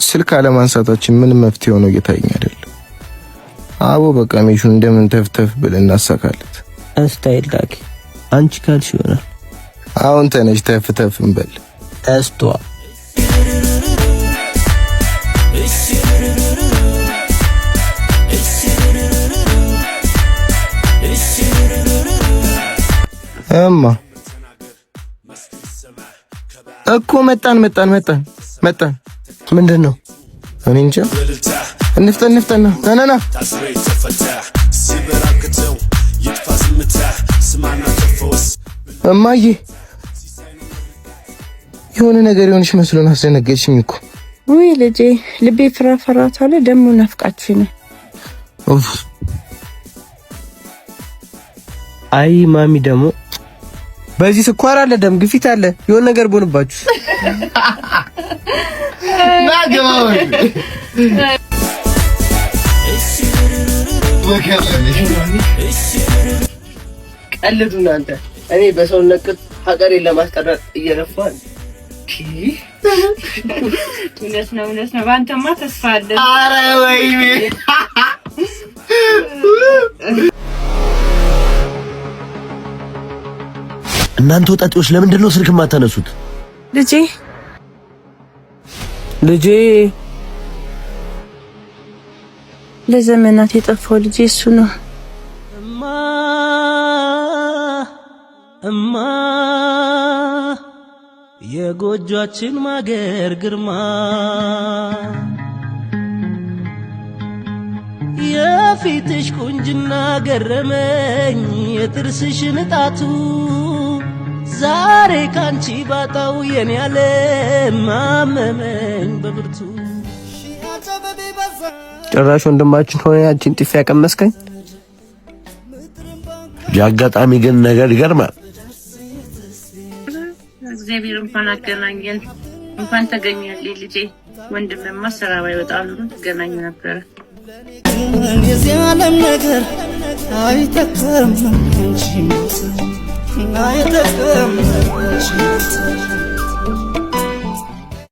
ስልክ አለማንሳታችን ምንም መፍትሄ ሆኖ እየታየኝ አይደለም። አቦ በቃ mission ኡ እንደምን ተፍተፍ ብለን እናሳካለት። Style ዳጊ፣ አንቺ ካልሽ ይሆናል። አሁን ተነሽ ተፍ ተፍ እንበል። እስቷ። እማ እኮ መጣን መጣን መጣን መጣን። ምንድን ነው? እኔ እንጃ። እንፍጠን እንፍጠን፣ ና ና ና። እማዬ፣ የሆነ ነገር የሆንሽ መስሎን አስደነገጥሽኝ እኮ። ውይ ልጄ፣ ልቤ ፍራፍራት አለ። ደግሞ ናፍቃችሁ ነው። ኡፍ። አይ ማሚ፣ ደግሞ በዚህ ስኳር አለ፣ ደም ግፊት አለ። የሆነ ነገር ቦንባችሁ። ና ግባ። ቀልዱ እናንተ። እኔ በሰውነት ቅጥ ሀገሬን ለማስቀረጥ እየለፋን። እውነት ነው፣ እውነት ነው። በአንተማ ተስፋ አለ። ኧረ ወይኔ! እናንተ ወጣጤዎች ለምንድን ነው ስልክ የማታነሱት? ልጄ። ልጄ። ለዘመናት የጠፋው ልጄ እሱ ነው። እማ፣ እማ፣ የጎጇችን ማገር ግርማ፣ የፊትሽ ቁንጅና ገረመኝ፣ የጥርስሽ ንጣቱ፣ ዛሬ ካንቺ ባጣው የኔ ዓለም አመመኝ በብርቱ። ጭራሽ ወንድማችን ሆነ ያንቺን ጥፊ ያቀመስከኝ። የአጋጣሚ ግን ነገር ይገርማል። እግዚአብሔር እንኳን አገናኘን፣ እንኳን ተገኘልኝ ልጄ። ወንድምማ ስራ ባይወጣ ኑሮ ትገናኙ ነበረ። የዚህ ዓለም ነገር አይጠቅምም እንጂ፣ አይጠቅምም እንጂ።